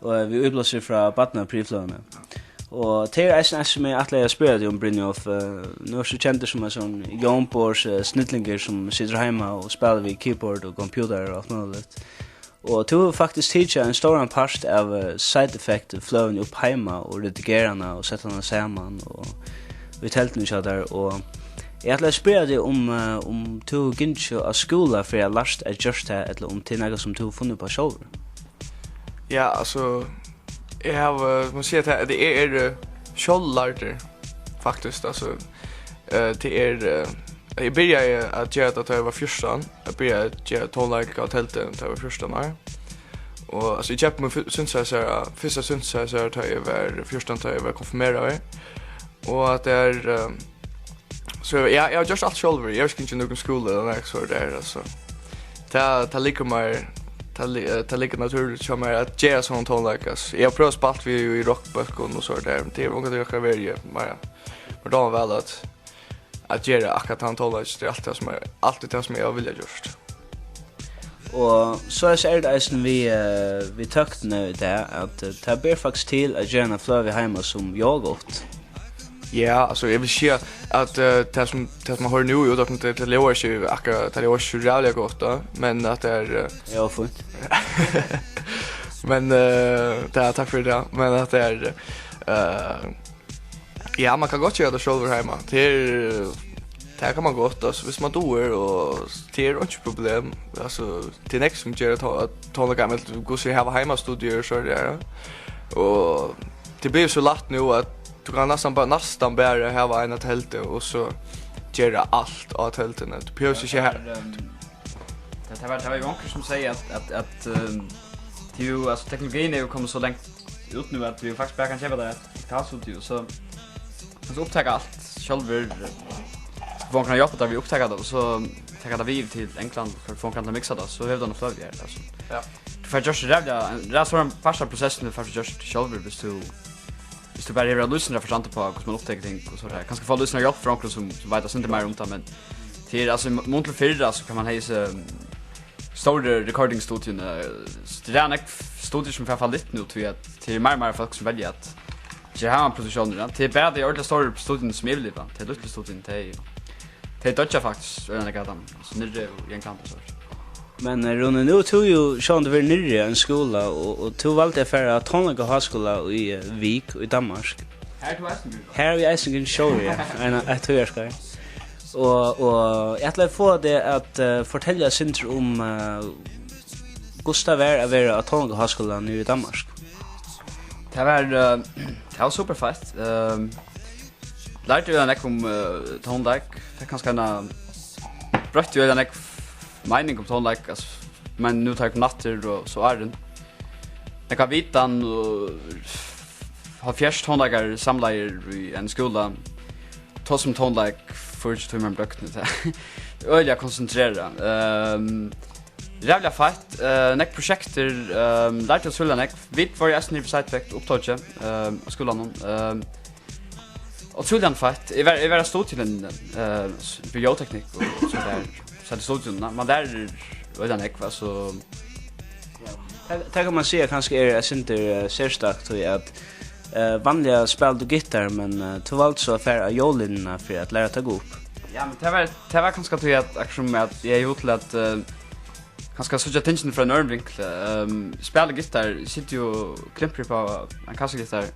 Og, eh, við íblástri frá Barnaprixfløguni. Og tað er eisini eitt sum eg ætlaði at spyrja teg um, Brynjolf. Eh, nú ert tú kendur sum ein sovorðin ljómborðs, eh, snillingur sum situr heima og spælir við keyboard og computer og alt møguligt. Og tú hevur faktiskt tikið ein stóran part av, eh, Side Effect-fløguni upp heima og redigerað hana og sett hana saman og við telduni hjá tær. Og eg ætlaði at spyrja teg um, eh, um tú hevur gingið á skúla fyri at lært at gjørt tað, ella um tað er nakað sum tú hevur funnið upp á sjálvur. Ja, altso, eg havi, má siga tað, at eg eri sjálvlærdur, faktiskt, altso, eh, tað er, eh, eg byrjaði at gera tað tá eg var fjúrtan, eg byrjaði at gera tónleik á teldu tá eg var fjúrtan ár, og, altso, eg keypti mín fy-, synthesizer, fyrsta synthesizer tá eg var fjúrtan, tá eg var konfirmeraður, og at tað er, eh, So eg, eg, eg havi gjørt alt sjálvur. Eg havi ikki gingið í nøkrum skúla ella nakað so har, altso. Tað, tað liggur mær, tað li-, eh, tað liggur natúrligt hjá mær at gera sovorðnan tónleik, altso. Eg havi prøvað at spælt við í rokkbólkum og so har, men tað hevur ongantíð okkara verið, eg, meira, mær dámar væl at, at gera akkurát tann tónleik, tað er alt tað sum er, alt er tað sum eg havi viljað gjørt. Og soleiðis er tað eisini við, eh, við tøknini í dag, at, eh, tað ber faktiskt til at gera eina fløgu heima sum ljóðar gott. Ja, altso, eg vil siga at, eh, tað sum, tað sum man hoyrir nú í útvarpinum, tað, tað ljóðar ikki akkurát, tað ljóðar ikki so ræðuliga gott, tá, men at tað er, eh, Ja, fínt. Men, eh, tað, takk fyri tað, men at tað er, eh, ja, man kann gott gera tað sjálvur heima. Tað er, tað kann man gott, altso, viss man dugir, og tað er einki problem. Altso, tað er nógv sum gera tó-, tónleikar, men hvussu hava heimastudiur, so er tað, ja. Og tað blívur so lætt nú, at tú kanst næstan bara, næstan bara hava eina teldu og so gera alt á telduni. Tú behøvir ikki her. Tað, ehm, tað, tað var, tað var jo onkur sum segði at, at, at, ehm, tað er jo, altso, teknologin er jo komin so langt út nú, at tú faktiskt bara kanst keypa tær eitt digitalstudio, so kanst tú upptaka alt sjálvur, fáa onkran at hjálpa tær við at upptaka tað, og so taka tað við til England, fáa onkran til at miksa tað, so hevur tú eina fløgu her, altso. Ja. Tú fært gjørt ræðuliga, ein ræðuliga stóran part av prosessinum fært tú gjørt sjálvur, viss tú, viss tú bara hevur eitt lýsingarforstand uppá, hvussu man upptekur ting og so har. Kanska fáa lýsingarhjálp frá onkrum sum, sum veit eitt sindur meira um tað, men tað er, altso, í mun til fyrr, altso, kann man hava hesi, um, stóru recording-studioni, eh, tað eru nógv studiur sum fara fallitt nú, tí at tað eru meir og meir fólk sum velja at gera heimaproduktiónir, ja. Tað eru bara tey ordiliga stóru studiuni sum yvirliva, tey lítlu studiuni, tey, tey doyggja faktiskt, øgiliga nógv av teimum, so niðri í Onglandi og so. Men, eh, Rúni, nú ert tú jo sjálvandi verið niðri á ein skúla, og, og tú valdi at fara á tónleikaháskúla í, eh, Vik í Danmark. Har ert tú eisini verið? Har havi eg eisini verið sjálvur, ja. Ein, eitt tíðarskeið. Og, og eg ætlaði at fáa teg at, eh, fortelja eitt sindur um, eh, hvussu tað var at vera á tónleikaháskúla niðri í Danmark. Tað var, eh, tað var super feitt. Ehm, lærdi øgiliga nógv um, eh, tónleik. Fekk kanska eina, broytti øgiliga nógv meining um tónleik, altso, men nú tá eg kom aftur og so áðrenn. Nógva vitan og hálvfjerðs tónleikarar samlaðir í ein skúla. Tosa um tónleik fýraogtjúgu tímar um døgnið, tað er øgiliga konsentrerað. Ehm, ræðuliga feitt, eh, nógv prosjektir, ehm, lærdi ótrúliga nógv. Vit vóru eisini við Side Effect upptøku, ehm, á skúlanum. Ehm, ótrúliga feitt. Eg var, eg var á studium, eh, s-, bioteknikk og so har. Sat í studium, na-, man lærir øgiliga nógv, altso. Ja. Tað, tað kann man siga kanska er eitt sindur, eh, serstakt, tí at, eh, vanliga spælir tú gittar, men, eh, tú valdi so at fara á ljóðlinjuna fyri at læra at taka upp. Ja, men tað var, tað var kanska tí at, akkurát sum at eg hevði hug til at, eh, kanska síggja tingini frá einum øðrum vinkli. Ehm, spæla gittar, siti og klimpri upp á ein kassagittar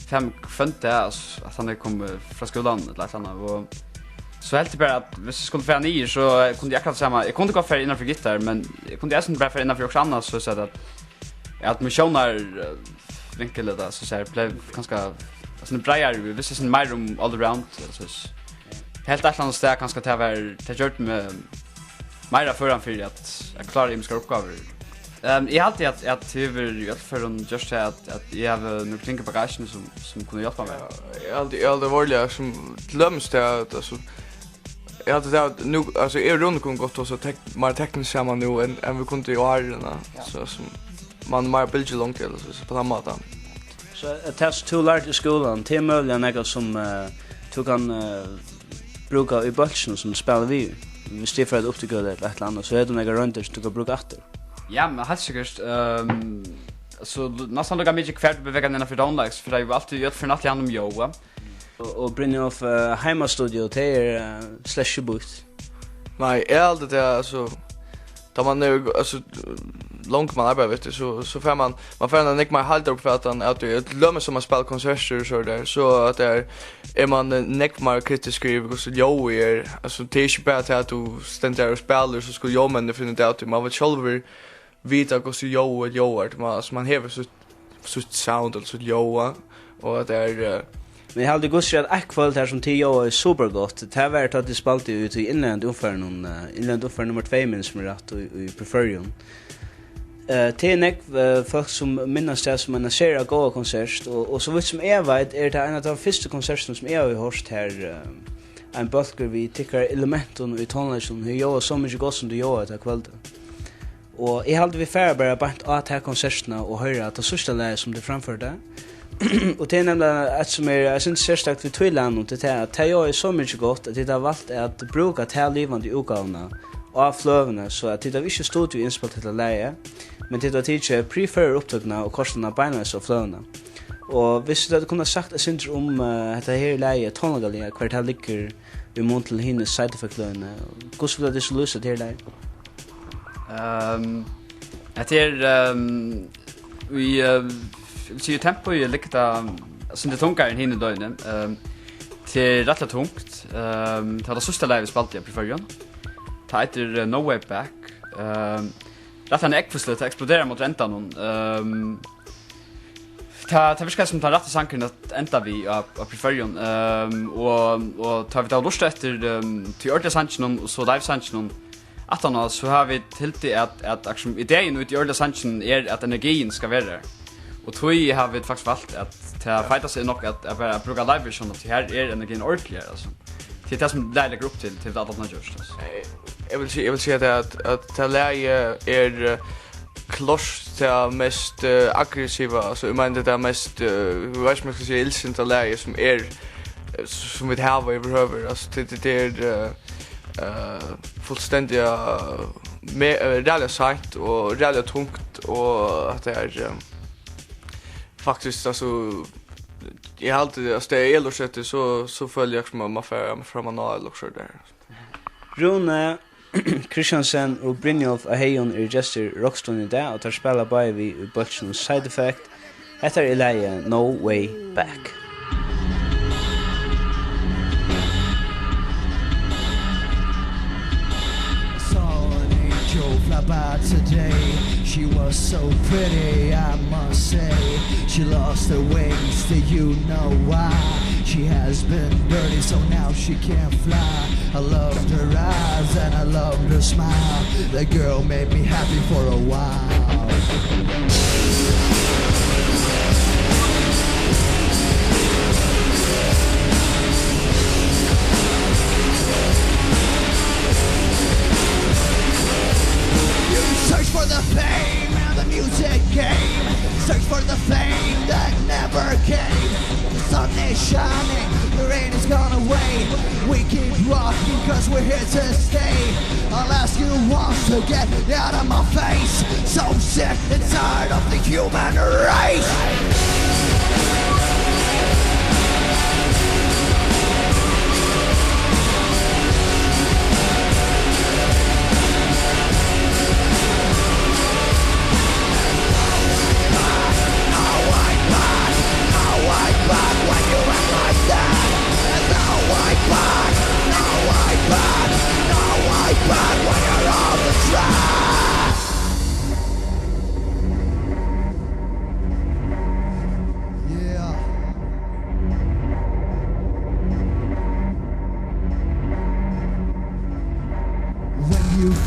fem, hvønn dag, altso, at hann er komin frá skúlanum ella eitt ella annað, og So helt eg bara, at viss eg skuldi fara niður, so kundi eg akkurát sama. Eg kundi gott fara innanfyri gittar, men eg kundi eisini bara fara innanfyri okkurt annað, so at, at, at mín sjónar, eh, vinkul ella so at siga, bleiv kanska, altso, breiðari, viss eg sum meira um all around, altso, s-, helt eitt ella annað stað, kanska tað var, tað gjørdi meg meira føran fyri at, at klára ymiskar uppgávur. Ehm, eg haldi, at, at tað hevur í øllum førum gjørt tað, at, at eg havi nøkur ting í bagagen, sum, sum kunnu hjálpa mær. Ja, eg haldi, eg haldi veruliga, sum til dømis tað, at, altso, eg haldi tað, at nú, altso, eg og Rúni kunnu gott tosa tek-, meira tekniskt saman nú, enn, enn vit kundu í árini, ja. So, sum, man er meira á bylgjulongd, ella so, so á tann mátan. So, eh, tað, sum tú lærdi í skúlanum, tað er møguliga nakað, sum, eh, tú kanst, eh, brúka í bólkinum, sum tú spælir við, viss tú fert at upptøka ella eitt ella annað, so hevur tú nakrar royndir, sum tú kanst brúka aftur. Ja, men heilt sikkurt, ehm, so l-, næstan líka mikið, hvar tú bevegar teg innanfyri tónleik, fyri tað er jú altíð, eg fari altíð at hugsa um Jóa. Og, og Brynjolv, eh, heimastudio, tað er, eh, slett ikki býtt. Nei, eg haldi tað, altso, tá man er, altso, longur man arbeiðir við tí, so, so fær man, man fær eina nógv meira heildaruppfatan av tí. Til dømis, sum man spælir konsertir og so har, so at tað er, er man, eh, nógv meira kritiskur yvir, hvussu ljóðið er. Altso, tað er ikki bara tað, at tú stendur har og spælir, so skulu ljóðmenninir finna út av tí. Man vil sjálvur vita, hvussu ljóðið ljóðar, tí man, altso, man hevur sítt, sítt sound, ella sítt ljóð, og at tað er, eh, Men eg haldi, Gussi, at eitt kvøld har, sum tit ljóðaðu supergott, tað var, tá tit spældu í tí innlenda umfarinum, eh, innlenda umfari nummar tvey, minnist meg rætt, í, í Prix Føroyar. Eh, tað er nógv, eh, fólk, sum minnast tað sum eina sera góða konsert, og, og so vítt sum eg veit, er tað ein av teimum fyrstu konsertunum, sum eg havi hoyrt har, eh, ein bólkur við tykkara elementum í tónleikinum, hevur ljóðað so mikið gott, sum tað ljóðaði tað kvøldið. Og eg haldi, vit fara bara beint á ta konsertina og hoyra tað síðsta lagið, sum tit framførdu. Og tað er nemliga eitt, sum er, eg synist, serstakt við tí lagnum, tað er tað, at tað ljóðaði so mikið gott, at tit hava valt at brúka ta livandi útgávuna á fløguni, so at tit hava ikki studioinnspælt hetta lagið, men tit hava tikið Prix Føroyar upptøkuna og koyrt hana beinleiðis á fløguna. Og viss tit høvdu kunnað sagt eitt sindur um, eh, hetta her lagið, tónleikaliga, hvar tað liggur í mun til hini Side Effect-løgini, hvussu vilja tit so lýsa hetta her lagið? Ehm, hetta er, ehm, í, eh, vil siga, tempo, eg liggi tað, altso, tað er tungari enn hini løgini. Ehm, tað er rættiliga tungt. Ehm, tað var tað síðsta lagið, vit spældu í Føroyum. Tað eitur, eh, No Way Back. Ehm, rættiliga ógvusligt, tað eksploderar móti endanum. Ehm, tað, tað virkar sum tann rætti sangurin at enda við á, á Prix Føroyar. Ehm, og, og tá vit hava lurtað eftir, ehm, tí ordiga sanginum og so live-sanginum, aftaná, so hava vit hildið, at, at, at sum idein í tí ordiga sanginum er, at energiin skal vera har. Og tí hava vit faktiskt valt, at tað feitasta er nokk at, at bara brúka live-versión, at her er energiin ordiliga, altso. Tað er tað, sum lagið leggur upp til, til at alt annað gjørt, altso. Eh, eg vil si-, eg vil siga tað, at, at tað lagið er, eh, klárt tað mest, eh, aggressiva, altso, eg meini, tað er tað mest, eh, eg veit ikki, um eg skal siga illsinta lagið, sum er, eh, sum vit hava yvirhøvur, altso, tað, tað, tað er, eh, eh, fullstendiga, eh, me-, eh, ræðuliga seint og ræðuliga tungt, og at tað er, eh, faktiskt, altso, eg haldi, altso, tað er lurtað eftir, so, so føli eg, sum at man fer, man fer fram á náð, ella okkurt har. Rúni Christiansen og Brynjolv á Heygum eru gestir í Rokkstovuni í dag, og teir spæla báðir við í bólkinum Side Effect. Hetta er lagið No Way Back. Saw an angel fly by today. She was so pretty, I must say. She lost her wings, do you know why? She has been dirty, so now she can't fly. I loved her eyes and I loved her smile. The girl made me happy for a while. You search for the fame and the music game. Search for the fame that never came. The sun is shining, the rain is gone away. We keep rocking 'cause we're here to stay. I'll ask you once to get out of my face. So sick and tired of the human race.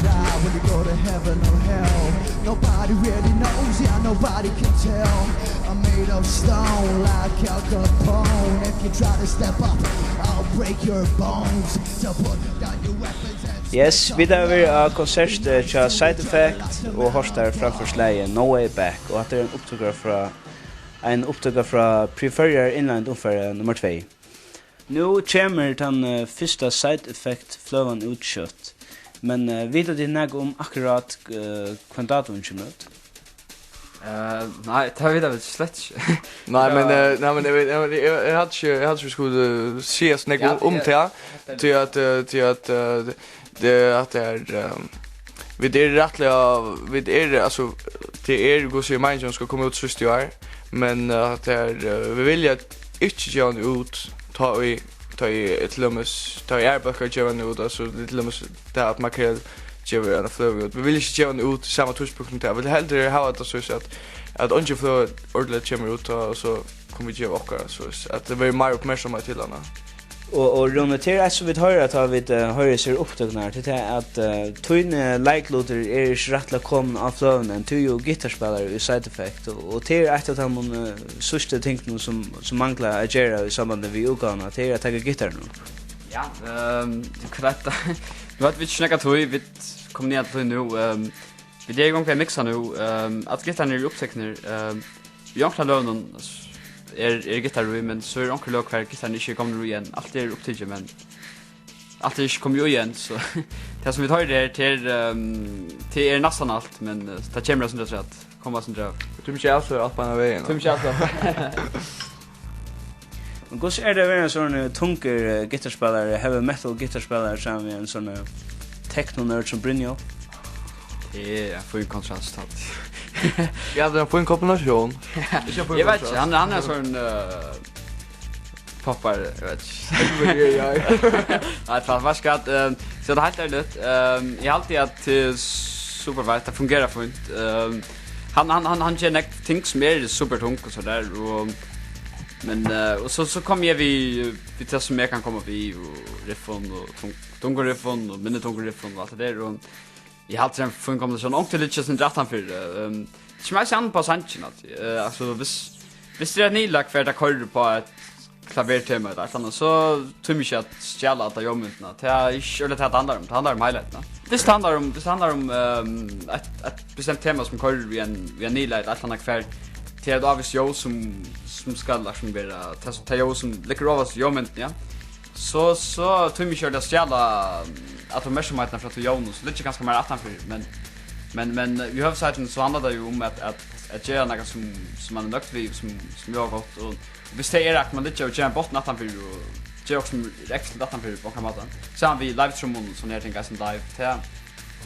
When you go to heaven or hell, nobody really knows, yeah, nobody can tell. I'm made of stone like Al Capone. If you try to step up, I'll break your bones. So put down your weapons and Yes, vit hava verið á konsert eh, hjá Side Effect og hoyrt teir framført lagið No Way Back, og hatta er ein upptøka frá ein upptøka frá Prix Føroyar Inline Umfari nummar tvey. Nú kemur tann eh, fyrsta Side Effect fløgan út skjótt. Men eh, vita tit nakað um akkurát eh, hvønn dato hon kemur út? Uh, nei, tað vita vit slett ikki. Nei, men, uh, nei, men eg, veit- eg, eg, eg hadde ikke, jeg hadde ikke skulle si så snakk Ja, om, om ja. det, til at, uh, til at uh, det at det er um, vi er rettelig, vi er altså det er god sier meningen skal komme ut sist i år, men uh, at det er uh, vi vilja ikke gjøre den ut ta i ta i til dømes ta i er bøkker gjøre den ut, altså til dømes det at Makrel gjør en fløg ut. Vi vil ikke gjøre den ut samme tidspunkt til. Vi vil heller ha det så at at onkel fløg ordentligt kommer ut og så kommer vi gjøre okker, så at det blir mer oppmerksomhet til henne. Og, og Rúni, tað er eitt sum vit hoyra, tá vit uh, hoyra sær upptøkurnar, tað er at uh, tín uh, leiklutur er ikki rættiliga komin á fløguna, enn tú er jo gittarspælari í Side Effect, og, og tað er eitt av teimum uh, síðstu tingunum sum, sum mangla at gera í sambandi við útgávuna, tað er at taka gittarin upp. Ja, um, hvat er tað? Nú hava vit snakka tøy, vit koma niður til tøy nú. Um, vit eru í gongd við at mixa nú. Um, at gittararnir eru upptiknir. Um, í onkrum løgum er, er gittarar í, men so er onkur løg hvar gittararnir ikki eru komnir í enn. Alt er upptikið, men alt er ikki komið í enn, so tað sum vit hoyra her, tað er, um, tað er næstan alt, men uh, tað kemur eitt sindur afturat. Koma eitt sindur av. Tú mist ikki avsløra alt beinanvegin. Tú mist ikki avsløra. Men hvussu er tað at vera ein sånn eh, tungur eh, gittarspælari, heavy metal gittarspælari saman við ein sånn eh, techno-nørd sum Brynjolv? Tað er ein fín kontrast, halt. Ja, det er en fin kombinasjon. Eg veit ikki, hann, hann er sånn uh, poppar, eg veit ikki. Nei, tað var skatt. Um, so tað er heilt ærligt. Um, eg haldi at tað er super feitt, tað fungerar fínt. Um, hann, hann, hann, hann ger nógv ting sum er super tung og so der, og men uh, og so, so kom eg við, við tað sum eg kann koma við, og riffum og tung, tungum riffum og minni tungum riffum og alt tað der, og eg haldi tað er ein fín kombinasjón. Onkuntíð liggur tað sindur aftanfyri, um, tað kemur eisini an upp á sangin, at, uh, altso, viss, viss tað er eitt nýlag, hvar tað koyrir upp á eitt klavertema ella eitt ella annað, so tími eg ikki at stjala alla ljóðmyndina. Tað er ikki øgiliga tað, tað handlar um. Tað handlar um heilheitina. Viss tað handlar um, viss tað handlar um um, eitt, eitt bestemt tema sum koyrir í ein, í ein nýlag ella eitt ella annað, hvar tað er eitt ávíst ljóð sum, sum skal liksom vera tað, tað ljóð sum liggur ovast í ljóðmyndini, ja. So, so tími eg ikki øgiliga at stjala um, alla merksemdina frá tí ljóðinum, so liggi eg kanska meira aftanfyri, men men, men í høvuðssakini so handlar tað jú um at, at, at gera nakað sum, sum man er nøgd við, sum, sum ljóðar gott, og viss tað er at man liggja og gera ein botn aftanfyri og gera okkurt sum er ekstra aftanfyri á onkran máta, saman við live-trummum og sovorðin ting, eisini live, tað,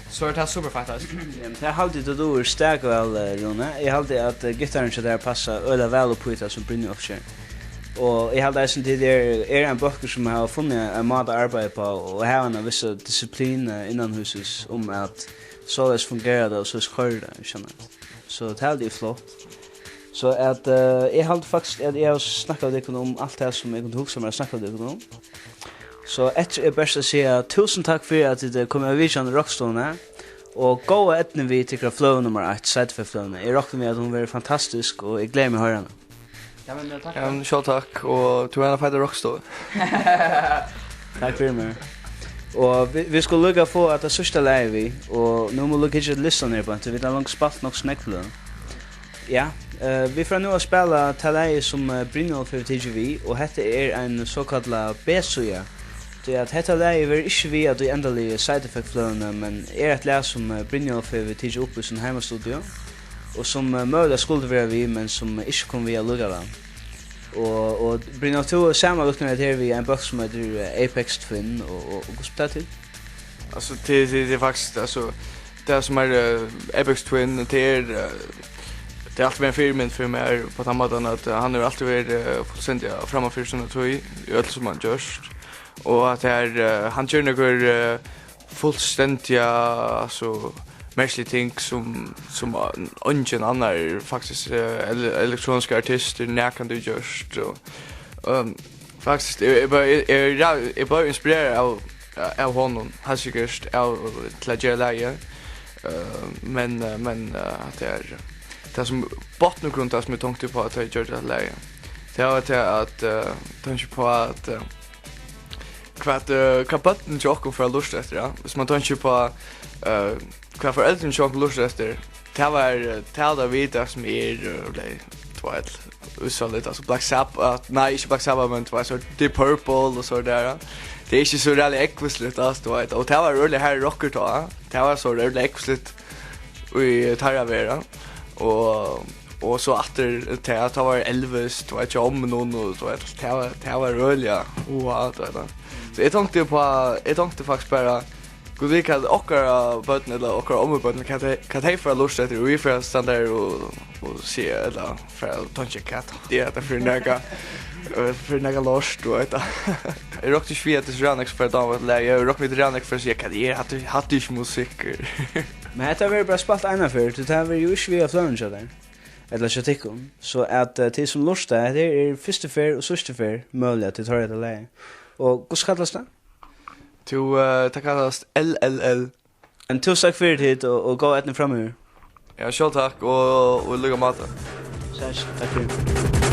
so er tað super feitt eisini. Jamen, tað haldi eg, tú dugir stak væl, eh, Rúni. Eg haldi, at eh, gittarin hjá tær passar øgiliga væl upp í tað, sum Brynjolv ger. Og eg haldi eisini, at tit er, er ein bólkur, sum hava funnið ein máta at arbeiða uppá, og hava eina vissa disiplin eh, innanhýsis um, at soleiðis fungerar tað, og soleiðis koyrir tað, skilur. So tað haldi eg er flott. So at uh, eg haldi faktiskt at eg havi snakkað við tykkum um alt tað sum eg kundi hugsa mær at snakka við tykkum um. So eftir er bert at siga túsund takk fyri at tit komu á vitjan í Rokkstovuna. Og góða eydnu við tykkara fløgu nummar eitt, Side Effect fløguni. Eg rokni við at hon verður fantastisk, og eg gleði meg at hoyra hana. Ja, men uh, takk. Ja, men sjálv takk, og tú er ein feitur Rokkstovu. Takk fyri meg. Og vit, vit skulu líka fáa tað síðsta lagið við, og nú má líka hyggja til listan her, Beintu, vit hava longu spælt nokk so nógv løg. Ja, uh, vit fara nú at spæla tað lagið, sum uh, Brynjolv hevur tikið við, og hetta er ein sokallað B-síða. Tí at hetta lagið verður ikki við á tí endaligu Side Effect fløguni, men er eitt lag, sum uh, Brynjolv hevur tikið upp í sín heimastudio, og sum uh, møguliga skuldi verið við, men sum ikki kom við allíkavæl. Og, og Brynjolv, tú er samanlíknaður her við ein bólk, sum eitur eh, Aphex Twin, og, og, og hvussu ber tað til? Altso, tað, tað, tað er faktiskt, altso, tað sum er uh, Aphex Twin, tað er, uh, tað er altíð verið ein fyrimynd fyri meg på tann mátan at uh, hann hevur altíð verið uh, fullstendiga frammanfyri sína tíð í øllum sum hann gjørst. Og at tað er, uh, hann ger nøkur uh, fullstendiga, altso, merkilig ting sum, sum eingin annar faktiskt uh, ele elektroniskir artistir nakrantíð gjørt. Og, um, faktiskt, eg, eg, bara, eg, eg, eg bara inspirerað av eh, av honum, heilt sikkurt, av, til at gera lagið. Eh, men, eh, men, eh, at tað er, tað sum botngrund, tað sum eg tonkti uppá, at eg gjørdi hetta lagið, tað var tað at, eh, tonkti uppá at, eh, hvat, eh, hvat børnini hjá okkum fóru at lurta eftir, ja. Hvis man tonkir uppá, eh, hvat foreldrini hjá okkum lurta eftir, tað var, eh, tað var vit, tað sum er, eh, lei-, tú veit, ússolið, altso Black Sabbath, nei, ikki Black Sabbath, men tú veit, so Deep Purple og so har, ja. Tað er ikki so ræðuliga ógvusligt, altso, tú veit, og tað var øgiliga harður rokkur tá, ja. Tað var so ræðuliga ógvusligt í teirra vera, og, og so aftur til at tað var Elvis, tú veit, hjá ommunum, og tú veit, tað var, tað var øgiliga, wow, tú veit, ja. So eg tonkti uppá, eg tonkti faktiskt bara, Gud veit hvat okkara børn ella okkara ommubørn, hvat tey, hvat tey fara at lurta eftir, og vit fara at standa har og, og siga, ella fara at tonkja, hvat er hetta fyri nakað, eh, fyri nakað lort, tú veit. Eg rokni ikki við, at tað er so ræðuliga nógv sum fara at dáma hetta lagið, eg rokni við, at ræðuliga nógv fara at siga, hvat er hatta, hatta er ikki musikkur. Men hetta verður bara spælt eina ferð, tí tað verður jú ikki við á fløgunum hjá tær, ella hjá tykkum. So at, eh, tit sum lurta, hetta her er fyrstu ferð og síðstu ferð, møguliga, at tit hoyra hetta lagið. Og hvussu kallast tað? Tú, eh, tað kallast L L L. En túsund takk fyri tit og, og góða eydnu framyvir. Ja, sjálv takk og, og í líka máta. Sæl, takk fyri.